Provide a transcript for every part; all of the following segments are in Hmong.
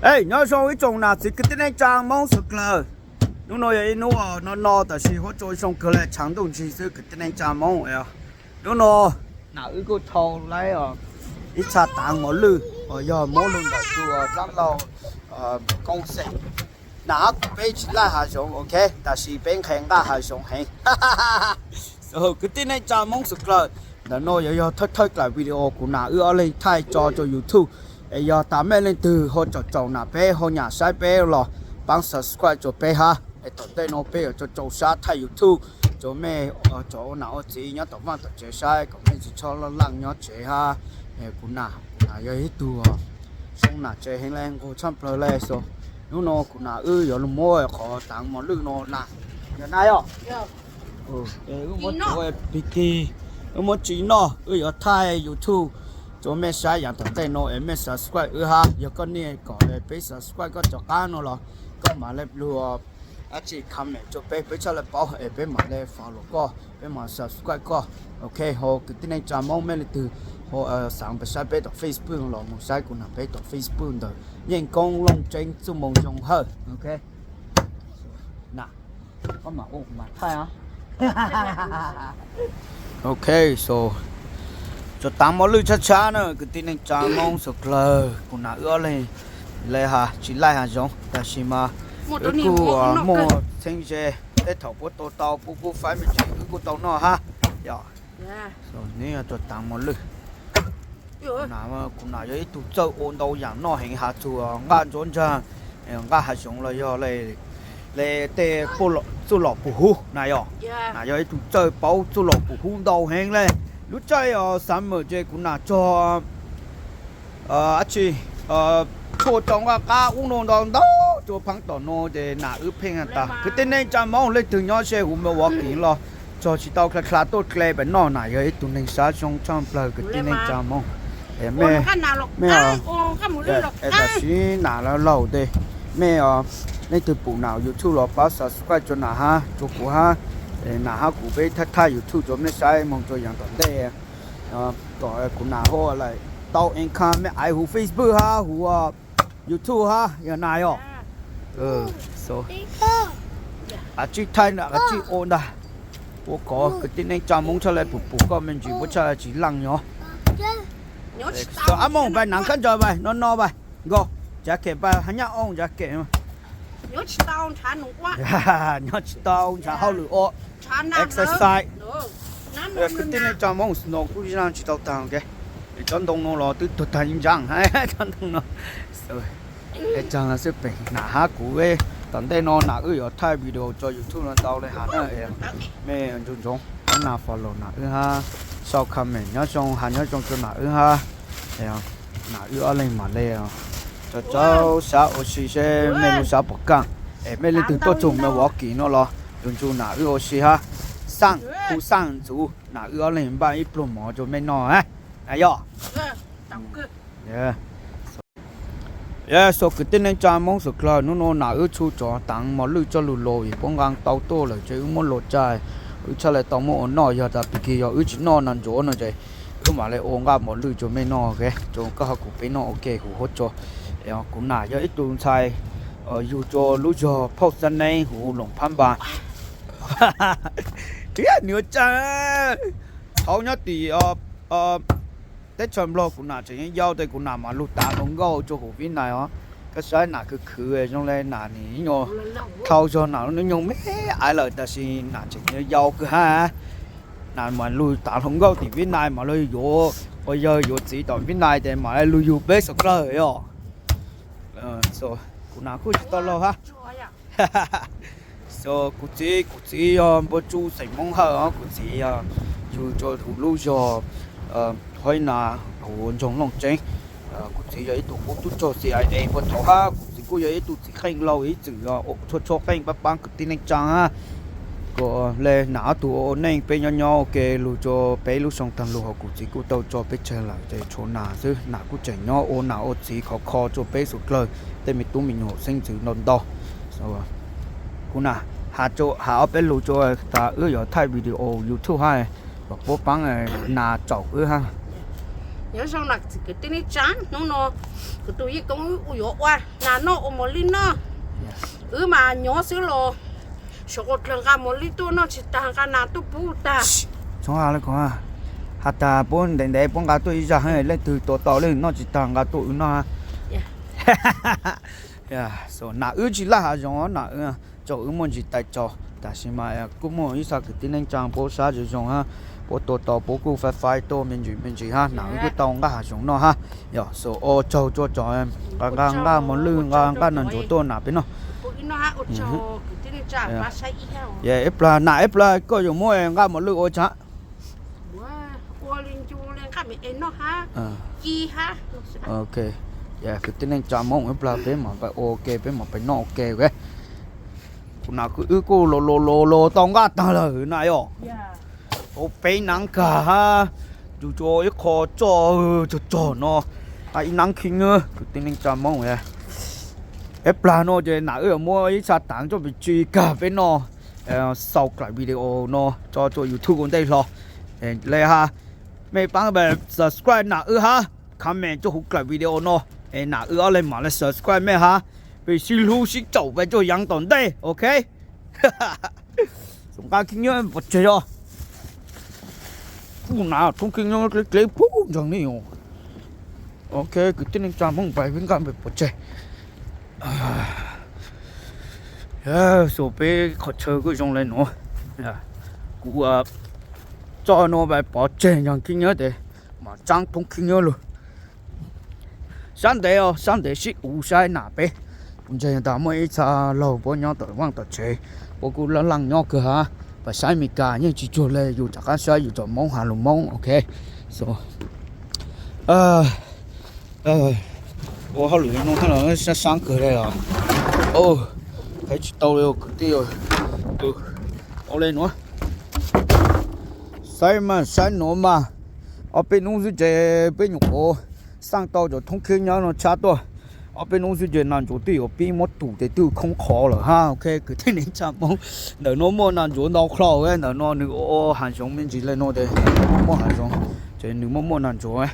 Ej, nyob zoo ib tsoom nam txiv kwv tij neej tsa Hmoob suav dlawg. Hnub no yog ib hnub no no tab sis huab cua zoo kawg li, tshav ntuj ntsig xwb kwv tij neej tsa Hmoob. Hnub no nam wb kuj thau lawm ib txha taav mos lwj uas yog muab lug ntawm tus dlaab laug koob xeem. Nam hab kuv peb tsis laij hav zoov, ok, tab sis peb nqhe nqaj hav zoov heev. Kwv tij neej tsa Hmoob suav dlawg, ntawm no yuav yog thawj thawj dlaim video kuv nam wb ob leeg thaij tso rua YouTube. Es yog tas mej leej twg ho tsaum tsaum nam peb ho nyam saib peb los paab subscribe rua peb hab. Es tom ntej no peb yuav rua rua sab thaij YouTube rua mej cov ua nam ua txiv nyob tom vaaj tom tsev saib kom mej tsis txhob laj laj nyob tsev hab. Kuv nam, kuv nam yog ib tug zoo nam tsev heev le, nquag tshaj plawg le. So hnub no kuv nam wb yuav lug muab qhov taav mos lwj no na, yog na yog. Wb muab tsuav pig kig, wb muab tsi noj, wb yuav thaij YouTube rua mej saib yav tom ntej no es mej subscribe wb hab. Yog koj niaj kom peb subscribe koj rov qab no los koj mam le lug dab tsi comment rua peb, peb txhaj le paub es peb mam le follow koj, peb mam subscribe koj. Ok, ho kwv tij neej tsa Hmoob mej leej twg ho xaav pab saib peb tom Facebook los moog saib kuv nam peb tom Facebook ntawm Yeej Koob Looj Tseeb Txuj Moo Zoo Hawj. Ok. Ok, so tsuas taav mos lwj tshab tshab na kwv tij neej tsa Hmoob suav dlawg, kuv nam wb ob leeg le has tsis laij hav zoov tab sis mas wb kuj muaj txheeb ze, tej thaum puab tau tau puab kuj faib me ntsis wb kuj tau noj hab. Yog, neb yuav tsuas taav mos lwj. Kuv nam yog ib tug txawj ua ntau yaam noj heev, has txug nqaj ntsuab ntsaag, nqaj hav zoov los yog le tej txuj lom pum hub na yog. Nam yog ib tug txawj paub txuj lom pum hub ntau heev le. Lub caij summer ces kuv nam txog dab tsi, tshuaj rau nqaj qab ub no ntau ntau rua pheej tom no ces nam wb pheej has tas kwv tij neej tsa Hmoob leej twg nyob ze huv Milwaukee los txog tsis tau dlha dlha tuaj dle pem noj. Nam yog ib tug neeg sab zoo tshaj plawg kwv tij neej tsa Hmoob. Mej, mej, tam sim nam laug laug tes, mej leej twg pum nam YouTube los pab subscribe rua nam hab rua kuv hab. Nam hab kuv peb thaij thaij YouTube rua mej saib moog rua yaam tom ntej kom kuv nam ho tau income, mej aiv huv Facebook hab huv YouTube hab yog na yog. Kav tsij thaij, kav tsij ua ntag, ua kom kwv tij neej tsa Hmoob txhaj le pum pum koj me ntsis, puab txhaj le tsis laj nyob. Ab moog pais naav khaub ncaws pais no no pais nkaus, jacket pais hab nyaj ooj jacket. Nyob tsis tau ntshav hauj lwm ua exercise. Kwv tij neej tsa Hmoob, snow kuj zaaj tsis tau taag, cov ntoo no los twb tuag taag ib ntsaam, cov ntoo no. Tsaag xwb pem nam hab kuv, tom ntej no nam wb yuav thaij video tso YouTube no ntau le has na. Mej ntsoov ntsoov pab nas follow nam wb hab, sau comment nyob zoo has nyob zoo rua nam wb hab. Nam wb ob leeg mam le rau sab ua si seb mej lub sab puas kaaj. Es mej leej twg tuaj txug Milwaukee no los ntsuj ntsuj nam wb ua si hab. Xaaj, hu xaaj ntxuv nam wb ob leeg npaj ib pluag mov rua mej noj. Yog, so kwv tij neej tsa Hmoob suav dlawg, hnub no nam wb txhua tsav taav mos lwj txoj lug los vim puab nqaa tau tuaj lawm ces wb muab luas tsa, wb txhaj le tau muab ua noj. Yog tas pig kig yog wb tsis noj no ntsuav no ces wb mam le ua nqaj mos lwj rua mej noj, rua koj hab kuv peb noj ua ke huv huab tsua. Kuv nam yog ib tug ntxhais yug rua lub zog Phauj Xab Neeb huv Loos Phab Npas. Nws ua tsaug, thaum nyob tim teb chaws Nplog kuv nam tseem yau tes kuv nam mam lug tav hluas nkauj rua huv Vib Nais os. Koj saib nam khwv khwv zoo le nam nim nyuas, dhau zog nam lub hnub nyoog me aiv lawm tab sis nam tseem yau kawg hab. Nam mam lug tav hluas nkauj tim Vib Nais mam lug yuav, ua yawg yuav txiv tom Vib Nais tes mam lug yug peb suav dlawg yog. Kuv nam kuj tsis tau laug hab. So kuv txiv, kuv txiv yog npawg Tsuj xeem Hmoob Hawj os, kuv txiv yug rua huv lub zog Huaib Nas huv nroog Looj Tseeb. Kuv txiv yog ib tug qub tub rog C I A puag thaum hab, kuv txiv kuj yog ib tug txiv qeej laug ib txwm txhua txhua qeej paab paab kwv tij neej tsa hab. Kuas le nam ob tug ua neej peb nyob nyob ua ke lug rua peb lub xyoo taag lug, ho kuv txiv kuj tau tso peb tseg lawm ces tshuav nam xwb. Nam kuj tseem nyob ua nam ua txiv khov kho rua peb suav dlawg tej me tub me nyuam xeeb ntxwv ntau ntau. Kuv nam has ob peb lug rua tas wb yuav thaij video YouTube hab, kom puab paab nas tsaum wb hab. Nyob zoo na kwv tij neej tsa, hnub no kuv tus yij koob wb yuav ua nas noj ua mos lwj noj. Wb mas nyob xwb los, saum qaum dlawg nqa mos lwj tuaj noj tsis tag, nqa nas tuaj pub tag. Txhob hais li ko, has tas puab ntev ntev puab nqa tuaj ib zaj, leej twg tua tau leej noj tsis tag nqa tuaj wb noj. Nas wb tsis laj hav zoov, nas wb tsaus wb muaj ntsis tais tsaus, tab sis mas kuj muaj ib txha kwv tij neej tsa puab sab zoo zoo hab, puab tua tau puab kuj faib faib tuaj me ntsis me ntsis hab, nas wb kuj tau nqaj hav zoov noj hab. Yog so, ua tsaug tsuaj tsaug, nqa nqaj mos lwj nqa nqaj nas ntsuav tuaj nas peb noj. Ib plag nas ib plag koj yuav muab nqaj mos lwj ua tsav. Ok, kwv tij neej tsa Hmoob, ib plag peb mam pais ua ua ke, peb mam pais noj ua ke. Kuv nas wb kuj los los los los tau nqaj tag lawm na yog. Tau peb nab kag hab, yus tsuas ib qho tsoj tsog tsog no, ib nab khib nyiab kwv tij neej tsa Hmoob. Ib plag no ces nas wb yuav muab ib txha taav coj pes tsawg kag peb noj, xaus klaim video no tso rua YouTube ua ntej hlo. Le hab, mej paab subscribe nas wb hab, comment rua huv klaim video no, es nas wb ob leeg mam le subscribe mej hab, peb sib hlub sib tsaum peb rua yaav tom ntej, ok. Nqa khib nyiab pov tseg os. Kuv nas thoob khib nyiab dleb dleb puag ntseeg li. Ok, kwv tij neej tsa Hmoob, pais peb nqa pov tseg. Xus peb qhov chaw kuj zoo le nuav. Kuv tso no pov tseg ntseeg khib nyiab tes mam tsaab thoob khib nyiab lug. Sab ntev os, sab ntev sib uv saib nas peb. Kuv ntseeg tas muaj ib txha laug puab nyob tom vaaj tom tsev, puab kuj laj laaj nyob kawg hab. Pab saib Meskas yeej tsis cuag le yus rov qaab saib yus cov Moob has lug Moob, ok. Ua hauj lwm no sab sab kawg le os. Qheb tsis tau li kwv tij. Ua le nuav, saib mas saib nuav mas, ob peb nub xwb ces peb nyuam qhuav xaj tau cov thoob khib nyiab no tshab tuaj. Ob peb nub xwb ces nas ntsuav twb yuav pib muab tus tes twb khoob qhov lawm hab. Ok, kwv tij neej tsa Moob, ntawm nuav muaj nas ntsuav ntau dlhau, ntawm nuav nws ua hav zoov me ntsis le nuav tes muaj hav zoov, ces nws muaj muaj nas ntsuav.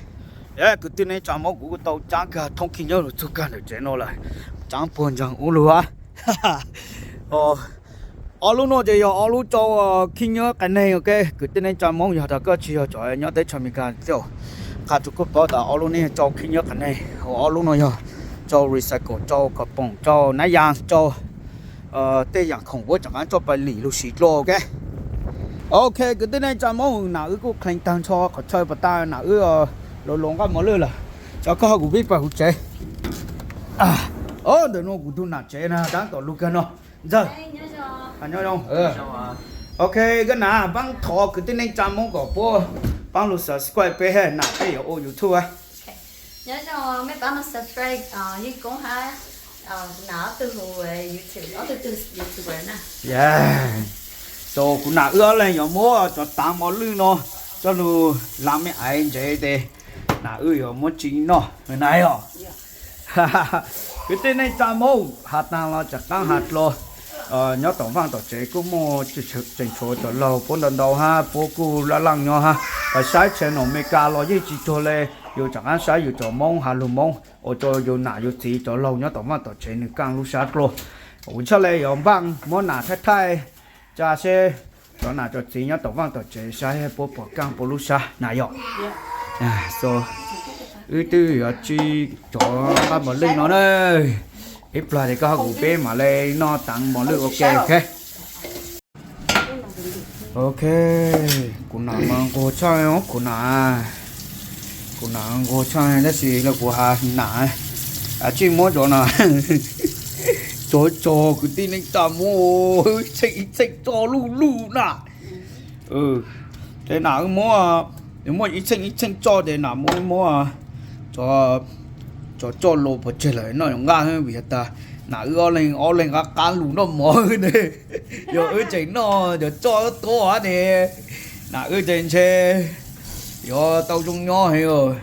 Kwv tij neej tsa Moob, kuv kuj tau tsaab kag thoob khib nyiab lug txug kag ntawm tsev no lawm, tsaab puag ntseeg ub lug hab. Ob lub no ces yog ob lub tsau khib nyiab qias neeg, ok. Kwv tij neej tsa Moob, yog tas koj tsis yog cov nyob teb chaws Amelikas thiab, qha rua koj paub tas ob lub no yog tsau khib nyiab qias neeg, ho ob lub no yog tsau recycle, tsau kom poom, tsau nab yaas, tsau tej yaam khoom puab rov qaab coj pais lim lug siv dlua, ok. Ok, kwv tij neej tsa Moob, nas wb kuj kheev taag nrho qhov chaw pas tas, nas wb los los nqaj mos lwj lawm. Tso koj kuv pib pais huv tsev. Ntawm nuav kuv tug nam tsev na, taab tom lug kag no. Ntxawg, nyob zoo. Ok, koj nam paab thov kwv tij neej tsa Moob kom puab paab lug subscribe peb hab, nam peb yuav ua YouTube. Nyob zoo, mej paab lug subscribe Yeej Koob hab nam ob tug hu YouTube, ob tug tug YouTuber na. So kuv nam wb ob leeg yuav muab cov taav mos lwj no coj lug laav mej aiv ntsev tes nam wb yuav muab tsi noj na yog. Kwv tij neej tsa Moob, has taag los tseem qaab has dlua, nyob tom vaaj tom tsev kuj muaj tseem tshuav cov laug puab ntau ntau hab, puab kuj laj laaj nyob hab. Pab saib channel Amelikas los yeej tsis cuag le, yus rov qaab saib yus cov Moob has lug Moob, ua rua yus nam yus txiv cov laug nyob tom vaaj tom tsev nws kaaj lub sab dlua. Kuv tshaj le yuav npaaj muab nam thaij thaij tsa seb cov nam cov txiv nyob tom vaaj tom tsev saib puab puas kaaj puab lub sab na yog. Wb twb yuav tsi cov nqaj mos lwj no na. Ib plag tes koj hab kuv peb mam le noj taav mos lwj ua ke, ok. Ok, kuv nam mas nquag tshaj, kuv nam, kuv nam nquag tshaj tab sis los kuv has nam, tsij muab cov na, cov tso kwv tij neej tsa Moob, ib txheej ib txheej tso luj luj na. Ces nam wb muab, muab ib txheej ib txheej tso ces nam muab, muab cov tso los pov tseg lawm noj yuav nqaj vim has tas nam wb ob leeg, ob leeg qab qab lug noj mov ne. Yog wb tseem noj cov tso tuab hab tes nam wb tes ntshe yuav tau zoo nyob heev.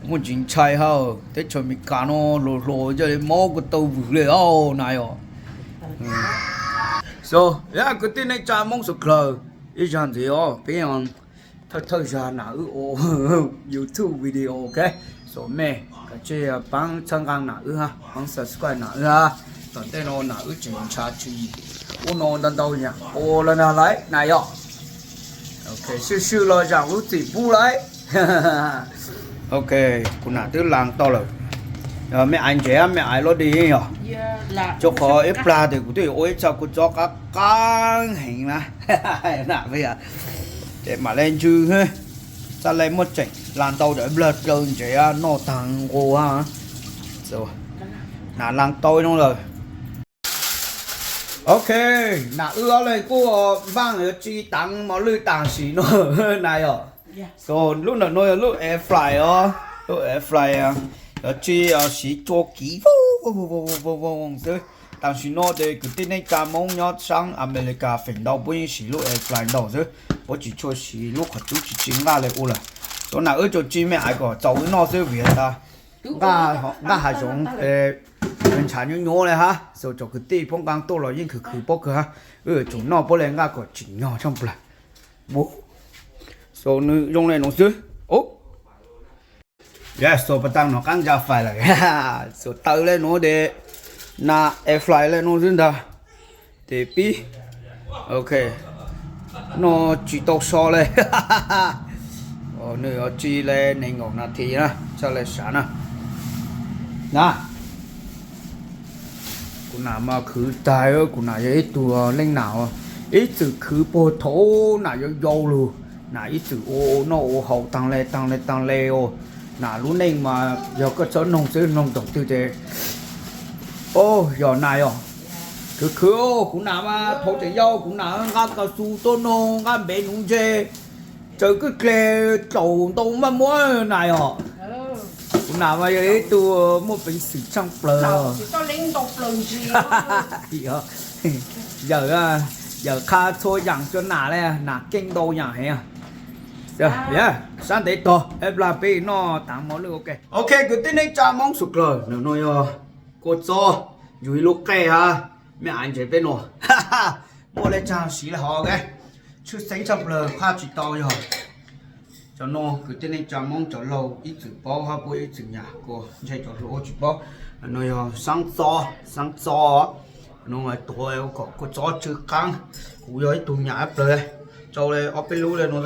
Muaj ntsis ntshai hab, teb chaws Amelikas no hluas hluas coj le mob kuj tau vwm le os na yog. So, kwv tij neej tsa Moob suav dlawg, ib zag ntxiv os peb thaij Thawj thawj zaug nam wb ua YouTube video, ok. So mej kav tsij paab txhawb nqaa nam wb hab, paab subscribe nam wb hab. Tom ntej no nam wb tseem ntshaw tswv yim ua no ntau ntau yaam ua los nag lawm na yog. Ok, swj swj los zaam lub txim pub lawm. Ok, kuv nam twb laag tau lawm. Mej aiv ntsev, mej aiv lub dib yog, rua qhov ib plag tes kuv twb yuav ua ib txha kua txob qaab qaab heev na. Ces mam le ntsw, txhaj le muaj tseem laag tau cov nplawg dlawg ntsev noj taag nqua. Nam laag tau zoo lawm. Ok, nam wb ob leeg kuj npaaj yuav tsi taav mos lwj taam sim no na yog. So lub ntawm no yog lub air fry os, lub air fry yuav tsi siv tsua kiv xwb. Taam sim no ces kwv tij neej tsa Moob nyob saab Amelikas feem ntau puab yeej siv lub air fry ntau xwb, puab tsi tshua siv lub qhov cub tsi tsi nqaj le ua lawm. So nam wb tsuas tsi mej aiv kom txaus wb noj xwb vim tas nqaj hav zoov ntshav nyuab nyuab le hab. So cov kwv tij poob nqaa tuaj los yeej khwv khwv paub kawg hab, wb yuav tsum noj puab le nqaj kom tsim nyog tshaj plawg. So nws zoo le nuav xwb. So pas taag no qaab ntsa fais lawm. So taw le nuav tes, nam air fry le nuav xwb ntag. Tes pib, ok, noj tsi tau so le. Nws yuav tsi le nees nkaum nas this na, txhaj le sav na. Na, kuv nam mas khwv taag, kuv nam yog ib tug leej nam ib txwm khwv puag thaum nam yau yau lug, nam ib txwm ua noj ua haus taag le taag le taag le os. Nam lub neej mas yog koj txhob noog xwb, noog thaum twg ces, o, yog nam yog, khwv khwv, kuv nam mas thaum tseem yau kuv nam nqa kav xu tuaj noog, nqa npev nuv ntse, tsaws kwj dle, tsaus ntau maj muab na yog. Kuv nam mas yog ib tug muaj peev xwm tshaj plawg. Yawm, yawm qha txhua yaam rua nam le, nam keej ntau yaam heev. Sab ntev tog ib plag peb noj taav mos lwj, ok. Ok, kwv tij neej tsa Moob suav dlawg, ntawm no yog kua txob, yug ib lub qej hab, mej aiv ntsev peb nuav. Muaj le caag siv le hov, tshwj xeeb tshaj plawg qhaj tsi tau yog cov no. Kwv tij neej tsa Moob cov laug ib txwm paub hab puab ib txwm nyam, kuv ntshe cov hluas tsi paub. No yog xaab txob, xaab txob, no tuav kom kua txob tsw qaab. Kuv yog ib tug nyam ib plawg, tsau le ob peb lub le no.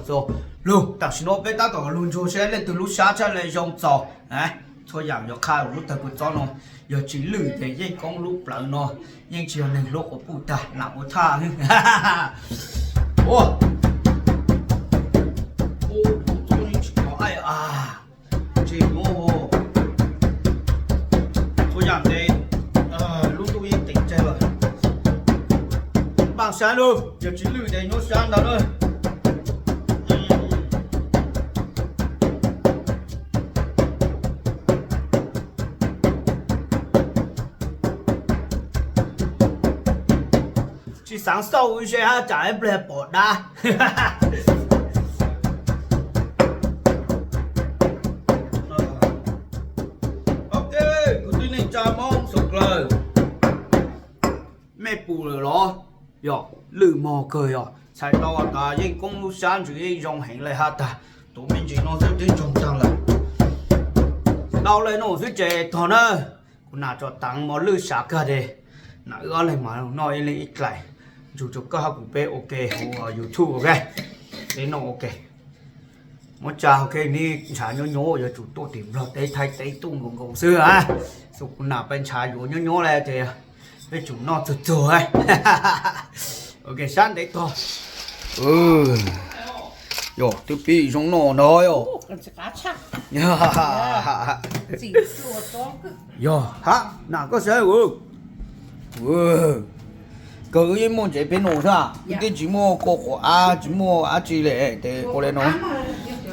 So lug, tam sim no peb tab tom lug ntsuag seb leej twg lub sab tshaj le zoo txaus. Txhua yaam yuav qha lub tawg kua txob no, yog tsi lwj tes yeej koob lub plawv no, yeej tsi yog neeg hlub quas puj tag nam ua thaj. Ua, txhua yaam ntev, lub ntuj yeej teev tseg lawm. Npaaj sab lug, yog tsi lwj tes nyuaj sab ntag na. Tsi xaav xauj ze hab tsam ib pliag pom dab. Ok, kwv tij neej tsa Moob suav dlawg, mej pum lawm los? Yog lwj mog kawg, yog txhais tau tas yeej koob lub sab ntsws yeej zoo heev le hab tag. Tuav me ntsis no xwb twb ntsoog taag lawm. Tau le nuav xwb ces tog na. Kuv nam tso taav mos lwj sav kag tes, nam wb ob leeg mas noj ib leeg ib dlaim, ntsug rua koj hab kuv peb ua ke hauv YouTube, ok. Peb noj ua ke. Muab tsa ua ke, ntshav nyuab nyuab yuav tsum tuaj tim Nplog teb Thaib teb tuaj nkaus nkaus xwb a. Xu kuv nam peb ntshav yuav nyuab nyuab le ces peb tsum noj txug txug. Ok, sab ntev tog. Yog twb pib zoo noj no yog. Yog hab, nam koj saib. Kawg wb yeej muaj ntsev peb nuav xwb, wb twb tsis muaj kua quav ab tsis muaj dab tsi le tes ua le no.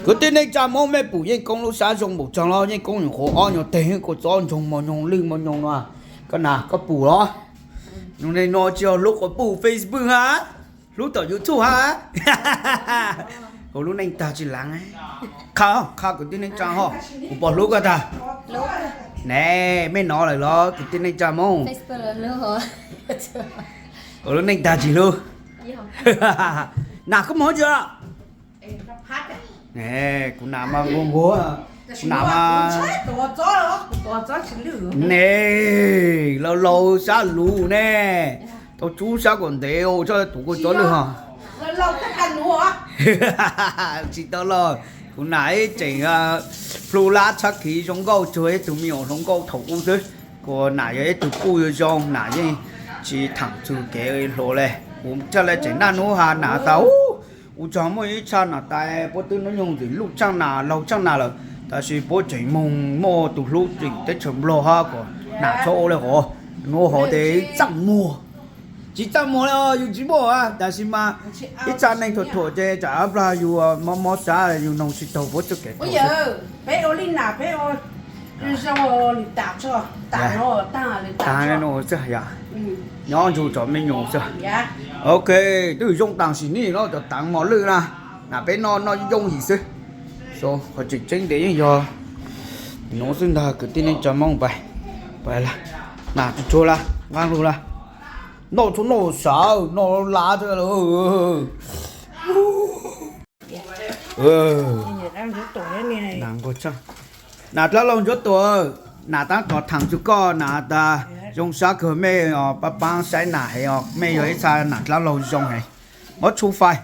Kwv tij neej tsa Moob mej pum yeej koob lub sab zoo npaum tsaag los yeej koob nyuam qhuav ob nyuag teg kua txob ntsoog mos nyoog lwj mos nyoog no. Koj nam koj pum los? Nub neej no tsis yog hlub quas puj Facebook hab, hlub tom YouTube hab. Ua lub neej tag tsis laav. Qha, qha kwv tij neej tsa hov, kuv puas hlub koj tag? Ne, mej nov lawm los kwv tij neej tsa Moob? Ua lub neej tag tsis hlub. Nam koj moog tsi? Ne, kuv nam mas nquag nquag, kuv nam mas ne, laus laus sab lus ne, tau tsub sab kom ntev, txhob tus kuj txob lwj ho. Tsis tau los, kuv nam ib tseem plhu lab txhab khiv zoo nkauj tsuag ib tug me nyuam hluas nkauj thaum ub xwb. Kuv nam yog ib tug puj zoo zoo, nam yeej tsis thaam txug kev hluas le. Kuv txhaj le tseem naj nub has nam tas, ub, kuv txog muaj ib txha nam tais puab twb hnub nyoog ntxim luj tshaj nas laug tshaj nas lawm, tab sis puab tseem moog muaj tus hlub tseem teb chaws Nplog hab kom nam txhob ua le hov. Nub hov tes txaj muag, tsis txaj muag le, yus tsis muaj, tab sis mas ib txha neeg thuam thuam ces tsam ob plag yus mob mob sab yus noog tsis taug puab txuj kev. Tag no xwb yog nyob ntsug cov me nyuam xwb. Ok, twb zoo tam sim no cov taav mos lwj na, nam peb noj noj yooj yim xwb. Qhov tseem ceeb ntev yeej yog nuav xwb ntag kwv tij neej tsa Moob pais. Pais lawm, nam tsuag tsuag lawm, nqaa lug lawm. Noj txhua noj sawv noj lab lab. Nam dlaab laug Ntsuab Tuam, nam taab tom thaam txug koj, nam tas zoo sab kawg, mej paab paab saib nam heev os, mej yog ib txha nam dlaab laug zoo heev. Muab tshu fais,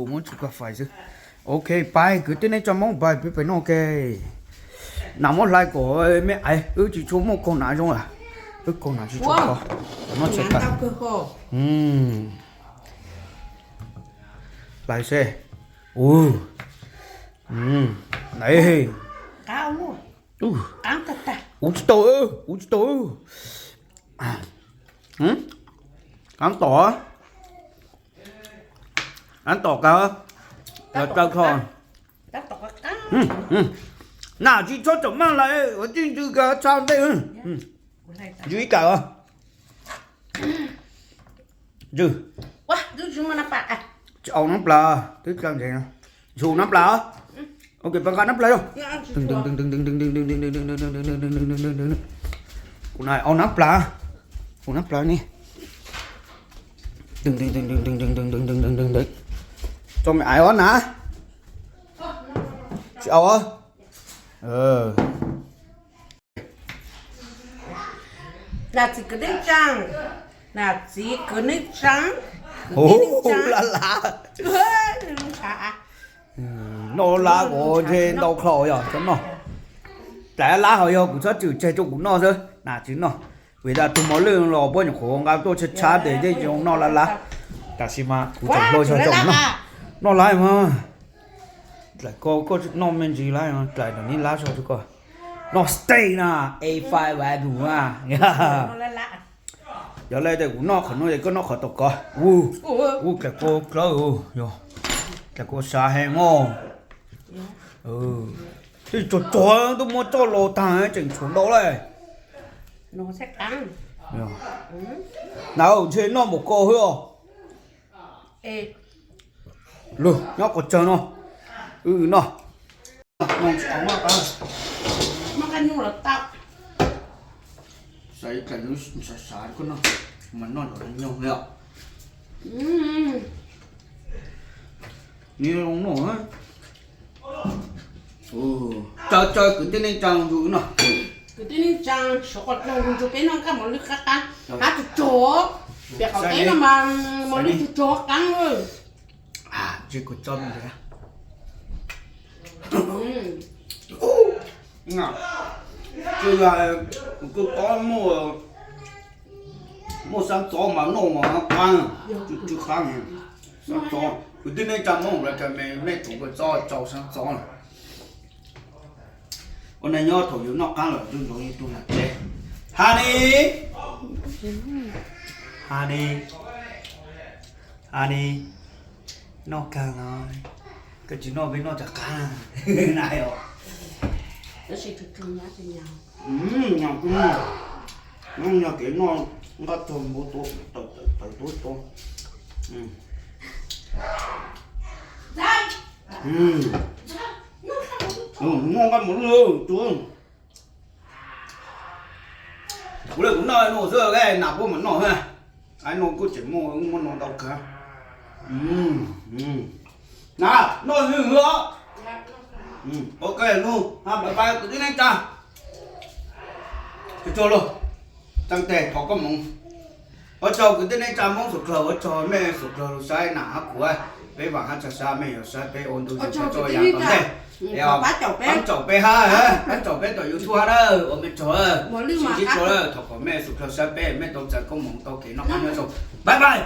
muab tshu koj fais xwb. Ok, pais kwv tij neej tsa Moob pais peb pais noj ke. Nam muab hlais kom mej aiv, wb tsis tshua muaj kaug nam zoo lawm. Wb kaug nam tsis tshua kho, noj tshais tawm. Hlais seb. Ub, ub tsis tau, ub tsis tau. Qaab tom, qaab tom kawg, yog tsaws kho. Nam tsis txhob txawm maj lawm, ua tij ntsw kawg tshaj ntej. Ntsw ib kawm. Ntsw. Tsis au nab plas, twb tsa ntev, ntsw nab plas. Ok, pab nqa nab plas yog. Kuv na au nab plas, kuv nab plas ne. Tso me aiv os na. Tsis au. Nam txiv kwv neej tsaa, nam txiv kwv neej tsaa, kwv neej tsaa. Noj lab kuv ntshe ntau khaus yog txhob noj. Dlaim lab hos yog kuv txhob txwm tseg rua kuv noj xwb, nam tsis noj. Vim tas tug mos lwj los puab nyuam qhuav nqa tuaj tshab tshab tes yeej zoo noj lab lab. Tam sim mas kuv tseem hlua zog zoo noj, noj lab mas. Dlaim ko koj noj me ntsis lab, dlaim ntawm neb lab zog rua koj. Noj steak na, A five value na. Yog le tes kuv noj qhov nuav es koj noj qhov tom ko. Ub, dlaim ko dlawb, dlaim ko sav heev os. Tsuag tsuag twb muab coj los taag tseem tshuav ntau le. Na ntshe noj npaum ko xwb os. Lug nyob qhov tsawg no, wb noj. Xav ib tag lub sav sav koj noj, mas noj nyob li os. Nws zoo noj. Tsaws tsaws kwv tij neej tsaa ntsw no. Kwv tij neej tsaa, suav qhov tsaws ntsw peb noj kab mos lwj qab qab, qab tsuag tsuag. Pem qaum teb no mas mos lwj tsuag tsuag qab. Tsis kuv tso me ntsis. Tsis yog kuv tub tob muaj sab txov mas noj mas qab, tsw tsw qab. Sab txov, kwv tij neej tsaa Moob lawv kawg me mej tsoom kua txob tsau sab txov na. Ua neej nyob thaum yus noj qab lawm ntsug ntsoov yus tug nam tsev. Honey, honey, honey, noj kawg no, koj tsis noj peb noj tsis qab na os. Yog kev noj nqaj tog npaum tua, tawm tuav tuav. Noj nqaj mos lwj tsuag. Kuv le kuv noj nuav xwb, nam puab mam noj xwb. Ai, nuav kuj tseem muaj, muaj nuav ntau kawg. Na, noj hwj hwj os. Ok, nug ha bye bye kwv tij neej tsa. Tsuag tsuag lug, txee teg thov koob moov. Ua tsaug kwv tij neej tsa Hmoob suav dlawg, ua tsaug mej suav dlawg lug saib nam hab kuv. Peb vaam hab tsa sab mej yuav saib peb ua ntu zus txhua yaam tom ntej. Pab caum peb hab, pab caum peb tom YouTube hab na, ua mej tsaug, sib ntsib dlua, thov kom mej suav dlawg saib peb mej tau txais koob moov tau kev noj qab nyob zoo. Bye bye.